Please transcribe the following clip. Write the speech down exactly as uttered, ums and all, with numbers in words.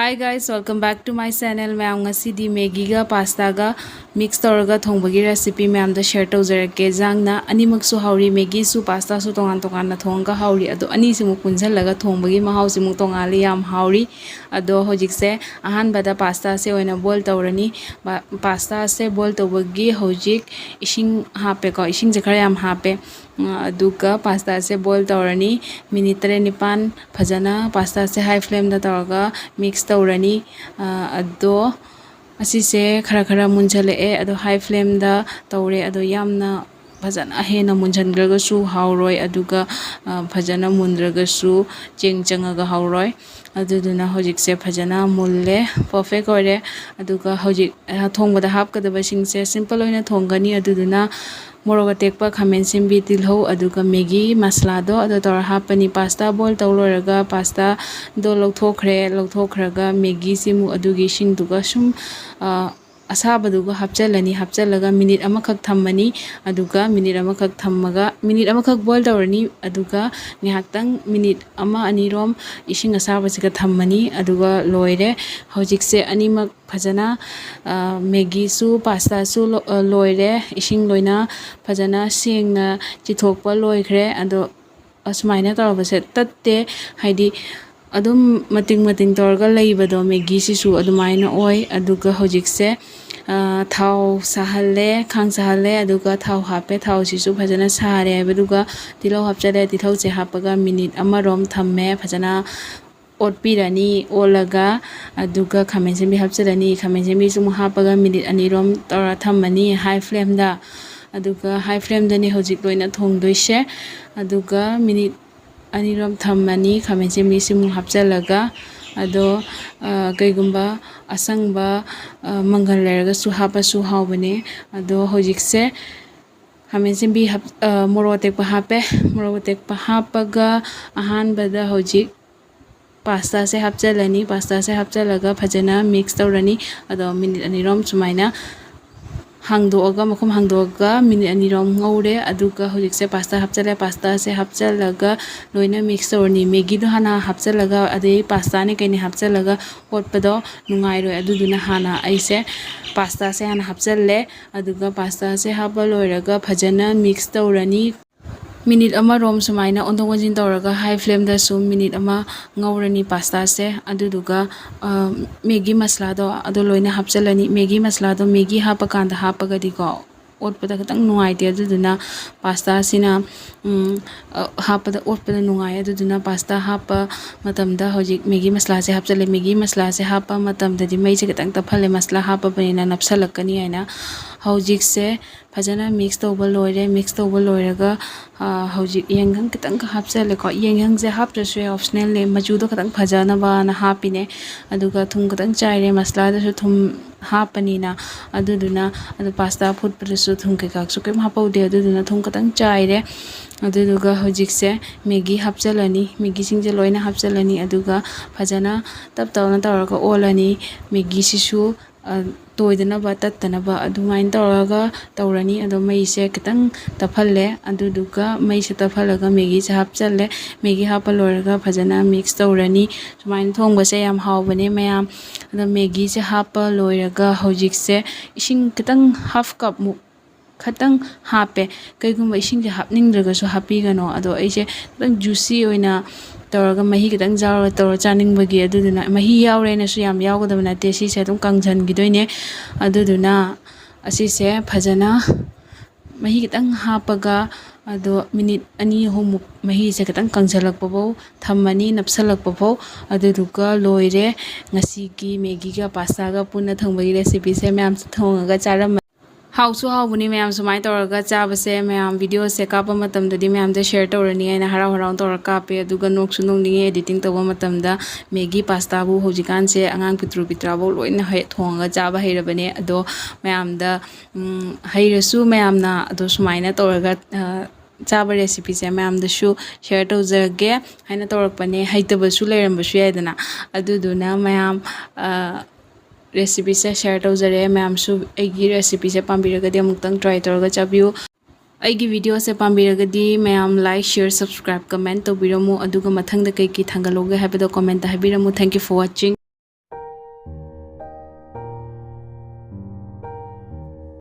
Hi guys, welcome back to my channel. ꯃꯌꯥꯝ, ꯉꯁꯤꯗꯤ ꯃꯦꯒꯤꯒ ꯄꯥꯁꯇꯥꯒ mix ꯇꯧꯔꯒ ꯊꯣꯡꯕꯒꯤ ꯔꯦꯁꯤꯄꯤ ꯃꯌꯥꯝꯗꯣ ꯁꯦꯌꯔ ꯇꯧꯖꯔꯛꯀꯦ꯫ ꯌꯦꯟꯁꯥꯡꯅ ꯑꯅꯤꯃꯛꯁꯨ ꯍꯥꯎꯔꯤ, ꯃꯦꯒꯤꯁꯨ ꯄꯥꯁꯇꯥꯁꯨ ꯇꯣꯉꯥꯟ ꯇꯣꯉꯥꯟꯅ ꯊꯣꯡꯉꯒ ꯍꯥꯎꯔꯤ꯫ ꯑꯗꯣ ꯑꯅꯤꯁꯤꯃꯨꯛ ꯄꯨꯟꯁꯤꯜꯂꯒ ꯊꯣꯡꯕꯒꯤ ꯃꯍꯥꯎꯁꯤꯃꯨꯛ ꯇꯣꯉꯥꯜꯂꯤ, ꯌꯥꯝ ꯍꯥꯎꯔꯤ꯫ ꯑꯗꯣ ꯍꯧꯖꯤꯛꯁꯦ ꯑꯍꯥꯟꯕꯗ ꯄꯥꯁꯇꯥꯁꯦ ꯑꯣꯏꯅ ꯕꯣꯏꯜ ꯇꯧꯔꯅꯤ꯫ ꯄꯥ- ꯄꯥꯁꯇꯥꯁꯦ ꯕꯣꯏꯜ ꯇꯧꯕꯒꯤ ꯍꯧꯖꯤꯛ ꯏꯁꯤꯡ ꯍꯥꯞꯄꯦꯀꯣ, ꯏꯁꯤꯡꯁꯦ ꯈꯔ ꯌꯥꯝ ꯍꯥꯞꯄꯦ꯫ ꯑꯗꯨꯒ ꯄꯥꯁꯇꯥꯁꯦ ꯕꯣꯏꯜ ꯇꯧꯔꯅꯤ꯫ ꯃꯤꯅꯤꯠ ꯇꯔꯦꯠ ꯅꯤꯄꯥꯜ ꯐꯖꯅ ꯄꯥꯁꯇꯥꯁꯦ ꯍꯥꯏ ꯐ꯭ꯂꯦꯝꯗ ꯇꯧꯔꯒ ꯃꯤꯛꯁ ꯇꯧꯔꯅꯤ꯫ ꯑꯗꯣ ꯑꯁꯤꯁꯦ ꯈꯔ ꯈꯔ ꯃꯨꯟꯁꯤꯜꯂꯛꯑꯦ꯫ ꯑꯗꯣ ꯍꯥꯏ ꯐ꯭ꯂꯦꯝꯗ ꯇꯧꯔꯦ꯫ ꯑꯗꯣ ꯌꯥꯝꯅ ꯐꯖꯅ ꯍꯦꯟꯅ ꯃꯨꯟꯁꯤꯟꯈ꯭ꯔꯒꯁꯨ ꯍꯥꯎꯔꯣꯏ, ꯑꯗꯨꯒ ꯐꯖꯅ ꯃꯨꯟꯗ꯭ꯔꯒꯁꯨ ꯆꯦꯡ ꯆꯪꯉꯒ ꯍꯥꯎꯔꯣꯏ꯫ ꯑꯗꯨꯗꯨꯅ ꯍꯧꯖꯤꯛꯁꯦ ꯐꯖꯅ ꯃꯨꯜꯂꯦ, ꯄꯔꯐꯦꯛ ꯑꯣꯏꯔꯦ꯫ ꯑꯗꯨꯒ ꯍꯧꯖꯤꯛ ꯊꯣꯡꯕꯗ ꯍꯥꯞꯀꯗꯕꯁꯤꯡꯁꯦ ꯁꯤꯝꯄꯜ ꯑꯣꯏꯅ ꯊꯣꯡꯒꯅꯤ꯫ ꯑꯗꯨꯗꯨꯅ ꯃꯣꯔꯣꯛ ꯑꯇꯦꯛꯄ, ꯈꯥꯃꯦꯟ ꯑꯁꯤꯟꯕꯤ, ꯇꯤꯜꯍꯧ, ꯑꯗꯨꯒ ꯃꯦꯒꯤ ꯃꯁꯂꯥꯗꯣ ꯑꯗꯣ ꯇꯧꯔ ꯍꯥꯞꯄꯅꯤ꯫ ꯄꯥꯁꯇꯥ ꯕꯣꯏꯜ ꯇꯧ ꯂꯣꯏꯔꯒ ꯄꯥꯁꯇꯥꯗꯣ ꯂꯧꯊꯣꯛꯈ꯭ꯔꯦ꯫ ꯂꯧꯊꯣꯛꯈ꯭ꯔꯒ ꯃꯦꯒꯤꯁꯤꯃꯨꯛ ꯑꯗꯨꯒꯤ ꯏꯁꯤꯡꯗꯨꯒ ꯁꯨꯝ ꯑꯁꯥꯕꯗꯨꯒ ꯍꯥꯞꯆꯤꯜꯂꯅꯤ꯫ ꯍꯥꯞꯆꯤꯜꯂꯒ ꯃꯤꯅꯤꯠ ꯑꯃꯈꯛ ꯊꯝꯃꯅꯤ꯫ ꯑꯗꯨꯒ ꯃꯤꯅꯤꯠ ꯑꯃꯈꯛ ꯊꯝꯃꯒ, ꯃꯤꯅꯤꯠ ꯑꯃꯈꯛ ꯕꯣꯏꯜ ꯇꯧꯔꯅꯤ꯫ ꯑꯗꯨꯒ ꯉꯥꯏꯍꯥꯛꯇꯪ ꯃꯤꯅꯤꯠ ꯑꯃ ꯑꯅꯤꯔꯣꯝ ꯏꯁꯤꯡ ꯑꯁꯥꯕꯁꯤꯒ ꯊꯝꯃꯅꯤ꯫ ꯑꯗꯨꯒ ꯂꯣꯏꯔꯦ꯫ ꯍꯧꯖꯤꯛꯁꯦ ꯑꯅꯤꯃꯛ ꯐꯖꯅ, ꯃꯦꯒꯤꯁꯨ ꯄꯥꯁꯇꯥꯁꯨ ꯂꯣꯏꯔꯦ꯫ ꯏꯁꯤꯡ ꯂꯣꯏꯅ ꯐꯖꯅ ꯁꯦꯡꯅ ꯆꯤꯊꯣꯛꯄ ꯂꯣꯏꯈ꯭ꯔꯦ꯫ ꯑꯗꯣ ꯑꯁꯨꯃꯥꯏꯅ ꯇꯧꯔꯕꯁꯦ ꯇꯠꯇꯦ, ꯍꯥꯏꯗꯤ ꯑꯗꯨꯝ ꯃꯇꯤꯡ ꯃꯇꯤꯡ ꯇꯧꯔꯒ ꯂꯩꯕꯗꯣ ꯃꯦꯒꯤꯁꯤꯁꯨ ꯑꯗꯨꯃꯥꯏꯅ ꯑꯣꯏ꯫ ꯑꯗꯨꯒ ꯍꯧꯖꯤꯛꯁꯦ ꯊꯥꯎ ꯁꯥꯍꯜꯂꯦ, ꯈꯥꯡ ꯁꯥꯍꯜꯂꯦ꯫ ꯑꯗꯨꯒ ꯊꯥꯎ ꯍꯥꯞꯄꯦ꯫ ꯊꯥꯎꯁꯤꯁꯨ ꯐꯖꯅ ꯁꯥꯔꯦ ꯍꯥꯏꯕꯗꯨꯒ ꯇꯤꯜꯍꯧ ꯍꯥꯞꯆꯜꯂꯦ꯫ ꯇꯤꯜꯍꯧꯁꯦ ꯍꯥꯞꯄꯒ ꯃꯤꯅꯤꯠ ꯑꯃꯔꯣꯝ ꯊꯝꯃꯦ꯫ ꯐꯖꯅ ꯑꯣꯠꯄꯤꯔꯅꯤ꯫ ꯑꯣꯠꯂꯒ ꯑꯗꯨꯒ ꯈꯥꯃꯦꯟ ꯑꯁꯤꯟꯕꯤ ꯍꯥꯞꯆꯤꯜꯂꯅꯤ꯫ ꯈꯥꯃꯦꯟ ꯑꯁꯤꯟꯕꯤꯁꯨ ꯑꯃꯨꯛ ꯍꯥꯞꯄꯒ ꯃꯤꯅꯤꯠ ꯑꯅꯤꯔꯣꯝ ꯇꯧꯔ ꯊꯝꯃꯅꯤ ꯍꯥꯏ ꯐ꯭ꯂꯦꯝꯗ꯫ ꯑꯗꯨꯒ ꯍꯥꯏ ꯐ꯭ꯂꯦꯝꯗꯅꯤ ꯍꯧꯖꯤꯛ ꯂꯣꯏꯅ ꯊꯣꯡꯗꯣꯏꯁꯦ꯫ ꯑꯗꯨꯒ ꯃꯤꯅꯤꯠ ꯑꯅꯤꯔꯣꯝ ꯊꯝꯃꯅꯤ ꯈꯥꯃꯦꯟ ꯑꯁꯤꯟꯕꯤꯁꯤꯃꯨꯛ ꯍꯥꯞꯆꯤꯜꯂꯒ꯫ ꯑꯗꯣ ꯀꯩꯒꯨꯝꯕ ꯑꯁꯪꯕ ꯃꯪꯒꯜ ꯂꯩꯔꯒꯁꯨ ꯍꯥꯞꯄꯁꯨ ꯍꯥꯎꯕꯅꯦ꯫ ꯑꯗꯣ ꯍꯧꯖꯤꯛꯁꯦ ꯈꯥꯃꯦꯟ ꯑꯁꯤꯟꯕꯤ ꯃꯣꯔꯣꯛ ꯑꯇꯦꯛꯄ ꯍꯥꯞꯄꯦ꯫ ꯃꯣꯔꯣꯛ ꯑꯇꯦꯛꯄ ꯍꯥꯞꯄꯒ ꯑꯍꯥꯟꯕꯗ ꯍꯧꯖꯤꯛ ꯄꯥꯁꯇꯥꯁꯦ ꯍꯥꯞꯆꯤꯜꯂꯅꯤ꯫ ꯄꯥꯁꯇꯥꯁꯦ ꯍꯥꯞꯆꯤꯜꯂꯒ ꯐꯖꯅ ꯃꯤꯛꯁ ꯇꯧꯔꯅꯤ꯫ ꯑꯗꯣ ꯃꯤꯅꯤꯠ ꯑꯅꯤꯔꯣꯝ ꯁꯨꯃꯥꯏꯅ ꯍꯥꯡꯗꯣꯛꯑꯒ, ꯃꯈꯨꯝ ꯍꯥꯡꯗꯣꯛꯑꯒ ꯃꯤꯅꯤꯠ ꯑꯅꯤꯔꯣꯝ ꯉꯧꯔꯦ꯫ ꯑꯗꯨꯒ ꯍꯧꯖꯤꯛꯁꯦ ꯄꯥꯁꯇꯥ ꯍꯥꯞꯆꯜꯂꯦ꯫ ꯄꯥꯁꯇꯥꯁꯦ ꯍꯥꯞꯆꯜꯂꯒ ꯂꯣꯏꯅ ꯃꯤꯛꯁ ꯇꯧꯔꯅꯤ꯫ ꯃꯦꯒꯤꯗꯣ ꯍꯥꯟꯅ ꯍꯥꯞꯆꯜꯂꯒ, ꯑꯗꯩ ꯄꯥꯁꯇꯥꯅꯦ ꯀꯩꯅꯦ ꯍꯥꯞꯆꯜꯂꯒ ꯑꯣꯠꯄꯗꯣ ꯅꯨꯡꯉꯥꯏꯔꯣꯏ꯫ ꯑꯗꯨꯗꯨꯅ ꯍꯥꯟꯅ ꯑꯩꯁꯦ ꯄꯥꯁꯇꯥꯁꯦ ꯍꯥꯟꯅ ꯍꯥꯞꯆꯜꯂꯦ꯫ ꯑꯗꯨꯒ ꯄꯥꯁꯇꯥꯁꯦ ꯍꯥꯞꯄ ꯂꯣꯏꯔꯒ ꯐꯖꯅ ꯃꯤꯛꯁ ꯇꯧꯔꯅꯤ꯫ ꯃꯤꯅꯤꯠ ꯑꯃꯔꯣꯝ ꯁꯨꯃꯥꯏꯅ ꯑꯣꯟꯊꯣꯛ ꯑꯣꯟꯁꯤꯟ ꯇꯧꯔꯒ ꯍꯥꯏ ꯐ꯭ꯂꯦꯝꯗ ꯁꯨꯝ ꯃꯤꯅꯤꯠ ꯑꯃ ꯉꯧꯔꯅꯤ ꯄꯥꯁꯇꯥꯁꯦ꯫ ꯑꯗꯨꯗꯨꯒ, ꯑ, ꯃꯦꯒꯤ ꯃꯁꯂꯥꯗꯣ ꯑꯗꯣ ꯂꯣꯏꯅ ꯍꯥꯞꯆꯜꯂꯅꯤ꯫ ꯃꯦꯒꯤ ꯃꯁꯂꯥꯗꯣ ꯃꯦꯒꯤ ꯍꯥꯞꯄꯀꯥꯟꯗ ꯍꯥꯞꯄꯒꯗꯤꯀꯣ, ꯑꯣꯠꯄꯗ ꯈꯤꯇꯪ ꯅꯨꯡꯉꯥꯏꯇꯦ꯫ ꯑꯗꯨꯗꯨꯅ ꯄꯥꯁꯇꯥꯁꯤꯅ, ꯎꯝ, ꯑ, ꯍꯥꯞꯄꯗ, ꯑꯣꯠꯄꯗ ꯅꯨꯡꯉꯥꯏ꯫ ꯑꯗꯨꯗꯨꯅ ꯄꯥꯁꯇꯥ ꯍꯥꯞꯄ ꯃꯇꯝꯗ ꯍꯧꯖꯤꯛ ꯃꯦꯒꯤ ꯃꯁꯂꯥꯁꯦ ꯍꯥꯞꯆꯜꯂꯦ꯫ ꯃꯦꯒꯤ ꯃꯁꯂꯥꯁꯦ ꯍꯥꯞꯄ ꯃꯇꯝꯗꯗꯤ ꯃꯩꯁꯦ ꯈꯤꯇꯪ ꯇꯞꯍꯜꯂꯦ, ꯃꯁꯂꯥ ꯍꯥꯞꯄꯕꯅꯤꯅ ꯅꯞꯁꯜꯂꯛꯀꯅꯤ ꯍꯥꯏꯅ꯫ ꯍꯧꯖꯤꯛꯁꯦ ꯐꯖꯅ ꯃꯤꯛꯁ ꯇꯧꯕ ꯂꯣꯏꯔꯦ꯫ ꯃꯤꯛꯁ ꯇꯧꯕ ꯂꯣꯏꯔꯒ, ꯑ, ꯍꯧꯖꯤꯛ ꯌꯦꯟꯒꯪ ꯈꯤꯇꯪꯈꯛ ꯍꯥꯞꯆꯜꯂꯦꯀꯣ꯫ ꯌꯦꯟꯒꯪꯁꯦ ꯍꯥꯞꯇ꯭ꯔꯁꯨ ꯌꯥꯏ, ꯑꯣꯞꯁꯅꯦꯜꯅꯦ꯫ ꯃꯆꯨꯗꯣ ꯈꯤꯇꯪ ꯐꯖꯅꯕꯅ ꯍꯥꯞꯄꯤꯅꯦ꯫ ꯑꯗꯨꯒ ꯊꯨꯝ ꯈꯤꯇꯪ ꯆꯥꯏꯔꯦ, ꯃꯁꯂꯥꯗꯁꯨ ꯊꯨꯝ ꯍꯥꯞꯄꯅꯤꯅ꯫ ꯑꯗꯨꯗꯨꯅ, ꯑꯗꯨ ꯄꯥꯁꯇꯥ ꯐꯨꯠꯄꯗꯁꯨ ꯊꯨꯝ ꯀꯩꯀꯥꯁꯨ ꯀꯩꯝ ꯍꯥꯞꯄꯧꯗꯦ꯫ ꯑꯗꯨꯗꯨꯅ ꯊꯨꯝ ꯈꯤꯇꯪ ꯆꯥꯏꯔꯦ꯫ ꯑꯗꯨꯗꯨꯒ ꯍꯧꯖꯤꯛꯁꯦ ꯃꯦꯒꯤ ꯍꯥꯞꯆꯜꯂꯅꯤ꯫ ꯃꯦꯒꯤꯁꯤꯡꯁꯦ ꯂꯣꯏꯅ ꯍꯥꯞꯆꯜꯂꯅꯤ꯫ ꯑꯗꯨꯒ ꯐꯖꯅ ꯇꯞ ꯇꯞꯅ ꯇꯧꯔꯒ ꯑꯣꯜꯂꯅꯤ꯫ ꯃꯦꯒꯤꯁꯤꯁꯨ, ꯑ, ꯇꯣꯏꯗꯅꯕ, ꯇꯠꯇꯅꯕ ꯑꯗꯨꯃꯥꯏꯅ ꯇꯧꯔꯒ ꯇꯧꯔꯅꯤ꯫ ꯑꯗꯣ ꯃꯩꯁꯦ ꯈꯤꯇꯪ ꯇꯞꯍꯜꯂꯦ꯫ ꯑꯗꯨꯗꯨꯒ ꯃꯩꯁꯦ ꯇꯞꯍꯜꯂꯒ ꯃꯦꯒꯤꯁꯦ ꯍꯥꯞꯆꯜꯂꯦ꯫ ꯃꯦꯒꯤ ꯍꯥꯞꯄ ꯂꯣꯏꯔꯒ ꯐꯖꯅ ꯃꯤꯛꯁ ꯇꯧꯔꯅꯤ꯫ ꯁꯨꯃꯥꯏꯅ ꯊꯣꯡꯕꯁꯦ ꯌꯥꯝ ꯍꯥꯎꯕꯅꯦ ꯃꯌꯥꯝ꯫ ꯑꯗꯣ ꯃꯦꯒꯤꯁꯦ ꯍꯥꯞꯄ ꯂꯣꯏꯔꯒ ꯍꯧꯖꯤꯛꯁꯦ ꯏꯁꯤꯡ ꯈꯤꯇꯪ, ꯍꯥꯐ ꯀꯞꯃꯨꯛ ꯈꯤꯇꯪ ꯍꯥꯞꯄꯦ꯫ ꯀꯩꯒꯨꯝꯕ ꯏꯁꯤꯡꯁꯦ ꯍꯥꯞꯅꯤꯡꯗ꯭ꯔꯒꯁꯨ ꯍꯥꯞꯄꯤꯒꯅꯣ꯫ ꯑꯗꯣ ꯑꯩꯁꯦ ꯈꯤꯇꯪ ꯖꯨꯁꯤ ꯑꯣꯏꯅ ꯇꯧꯔꯒ, ꯃꯍꯤ ꯈꯤꯇꯪ ꯌꯥꯎꯔꯒ ꯇꯧꯔ ꯆꯥꯅꯤꯡꯕꯒꯤ, ꯑꯗꯨꯗꯨꯅ ꯃꯍꯤ ꯌꯥꯎꯔꯦꯅꯁꯨ ꯌꯥꯝ ꯌꯥꯎꯒꯗꯕ ꯅꯠꯇꯦ꯫ ꯁꯤꯁꯦ ꯑꯗꯨꯝ ꯀꯪꯁꯤꯟꯈꯤꯗꯣꯏꯅꯦ꯫ ꯑꯗꯨꯗꯨꯅ ꯑꯁꯤꯁꯦ ꯐꯖꯅ ꯃꯍꯤ ꯈꯤꯇꯪ ꯍꯥꯞꯄꯒ, ꯑꯗꯣ ꯃꯤꯅꯤꯠ ꯑꯅꯤ ꯑꯍꯨꯝꯃꯨꯛ ꯃꯍꯤꯁꯦ ꯈꯤꯇꯪ ꯀꯪꯁꯤꯜꯂꯛꯄ ꯐꯥꯎ ꯊꯝꯃꯅꯤ, ꯅꯞꯁꯜꯂꯛꯄ ꯐꯥꯎ꯫ ꯑꯗꯨꯗꯨꯒ ꯂꯣꯏꯔꯦ꯫ ꯉꯁꯤꯒꯤ ꯃꯦꯒꯤꯒ ꯄꯥꯁꯇꯥꯒ ꯄꯨꯟꯅ ꯊꯣꯡꯕꯒꯤ ꯔꯦꯁꯤꯄꯤꯁꯦ ꯃꯌꯥꯝꯁꯨ ꯊꯣꯡꯉꯒ ꯆꯥꯔꯝꯃꯅꯤ꯫ ꯍꯥꯎꯁꯨ ꯍꯥꯎꯕꯅꯤ ꯃꯌꯥꯝ, ꯁꯨꯃꯥꯏꯅ ꯇꯧꯔꯒ ꯆꯥꯕꯁꯦ꯫ ꯃꯌꯥꯝ ꯚꯤꯗꯤꯑꯣꯁꯦ ꯀꯥꯞꯄ ꯃꯇꯝꯗꯗꯤ ꯃꯌꯥꯝꯗ ꯁꯦꯌꯔ ꯇꯧꯔꯅꯤ ꯍꯥꯏꯅ ꯍꯔꯥꯎ ꯍꯔꯥꯎ ꯇꯧꯔꯒ ꯀꯥꯞꯄꯦ꯫ ꯑꯗꯨꯒ ꯅꯣꯛꯁꯨ ꯅꯣꯛꯅꯤꯡꯉꯦ, ꯑꯦꯗꯤꯇꯤꯡ ꯇꯧꯕ ꯃꯇꯝꯗ ꯃꯦꯒꯤ ꯄꯥꯁꯇꯥꯕꯨ ꯍꯧꯖꯤꯛꯀꯥꯟꯁꯦ ꯑꯉꯥꯡ ꯄꯤꯇ꯭ꯔꯨ ꯄꯤꯇ꯭ꯔꯥꯐꯧ ꯂꯣꯏꯅ ꯍꯩ-, ꯊꯣꯡꯉꯒ ꯆꯥꯕ ꯍꯩꯔꯕꯅꯦ꯫ ꯑꯗꯣ ꯃꯌꯥꯝꯗ, ꯎꯝ, ꯍꯩꯔꯁꯨ ꯃꯌꯥꯝꯅ ꯑꯗꯣ ꯁꯨꯃꯥꯏꯅ ꯇꯧꯔꯒ, ꯑ, ꯆꯥꯕ ꯔꯦꯁꯤꯄꯤꯁꯦ ꯃꯌꯥꯝꯗꯁꯨ ꯁꯦꯌꯔ ꯇꯧꯖꯔꯒꯦ ꯍꯥꯏꯅ ꯇꯧꯔꯛꯄꯅꯦ꯫ ꯍꯩꯇꯕꯁꯨ ꯂꯩꯔꯝꯕꯁꯨ ꯌꯥꯏꯗꯅ꯫ ꯑꯗꯨꯗꯨꯅ ꯃꯌꯥꯝ, ꯑ, recipeꯁꯦ share ꯇꯧꯖꯔꯦ꯫ ꯃꯌꯥꯝꯁꯨ ꯑꯩꯒꯤ recipeꯁꯦ ꯄꯥꯝꯕꯤꯔꯒꯗꯤ ꯑꯃꯨꯛꯇꯪ try ꯇꯧꯔꯒ ꯆꯥꯕꯤꯌꯨ꯫ ꯑꯩꯒꯤ videoꯁꯦ ꯄꯥꯝꯕꯤꯔꯒꯗꯤ ꯃꯌꯥꯝ like, share, subscribe, comment ꯇꯧꯕꯤꯔꯝꯃꯨ꯫ ꯑꯗꯨꯒ ꯃꯊꯪꯗ ꯀꯩ ꯀꯩ ꯊꯥꯡꯒꯠꯂꯛꯎꯒꯦ ꯍꯥꯏꯕꯗꯣ commentꯇ ꯍꯥꯏꯕꯤꯔꯝꯃꯨ꯫ Thank you for watching.